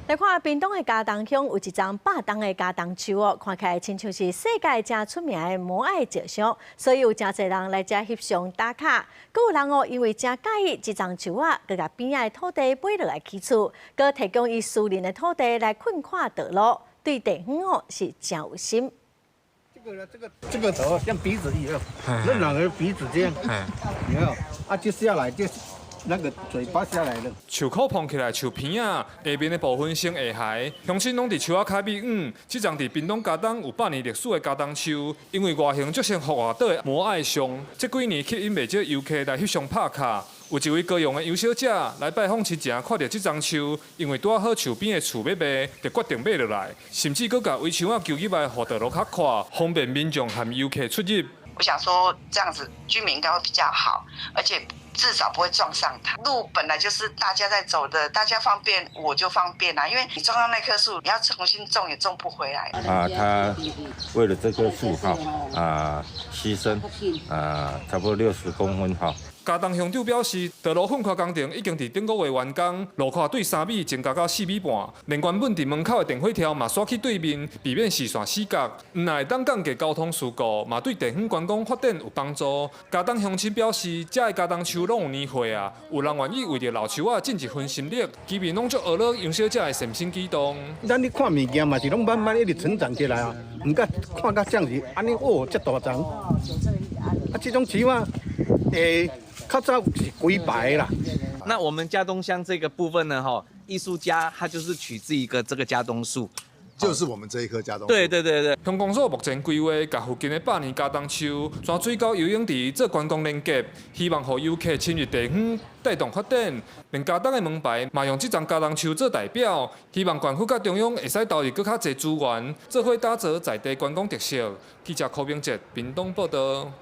來看屏東的佳冬鄉有一叢百冬的佳冬樹哦，看起來親像是世界誠出名的摩艾石像，所以有誠濟人來遮翕相打卡。閣有人哦，因為誠佮意這叢樹仔，閣共邊仔的土地買落來起厝，閣提供伊私人的土地來墾闊道路，對地方哦是誠有心。這個這個這個頭像鼻子一樣，那兩個鼻子這樣，你看啊，就下來就那個嘴巴下來了。樹箍膨起來，樹鼻仔下面的部分先下海，鄉親攏佇樹仔跤尾遠。這叢佇屏東佳冬有百年歷史的佳冬樹，因為外形足像復活島的摩艾像，這幾年吸引袂少遊客來翕相拍卡。有一位高雄的楊小姐來拜訪親情，看著這叢樹，因為拄仔好樹邊的厝欲賣，就決定買落來，甚至閣共圍牆仔求入來，予道路較闊，方便民眾和遊客出入。我想說這樣子居民應該會比較好，而且至少不會撞上它。路本來就是大家在走的，大家方便我就方便啦。因為你撞到那棵樹，你要重新種也種不回來。啊，他為了這棵樹哈啊犧牲啊，差不多60公分哈。佳冬鄉長表示，道路墾闊工程已經佇頂個月完工，路闊對3米增加到4米半，連原本佇門口的電火柱嘛徙去對面，避免視線死角。毋但會當降低交通事故，嘛對地方觀光發展有幫助。佳冬鄉親表示，遮的佳冬樹攏有年歲啊，有人願意為著老樹仔盡一份心力，居民攏足呵咾楊小姐的善心舉動。咱咧看物件嘛是攏慢慢一直成長起來啊，毋過看甲這樣子，按呢哦，遮大叢，啊，這種樹仔，會較早是幾排啦。那我們佳冬鄉這個部分呢？哈，藝術家他就是取自一個這個佳冬樹，就是我們這一棵佳冬樹。對對對對。鄉公所目前規劃，共附近的百年佳冬樹、泉水溝游泳池做觀光連結，希望予遊客深入地方，帶動發展。連佳冬的門牌嘛用這叢佳冬樹做代表，希望縣府佮中央會使投入閣較濟資源，做伙打造在地觀光特色。記者柯明哲屏東報導。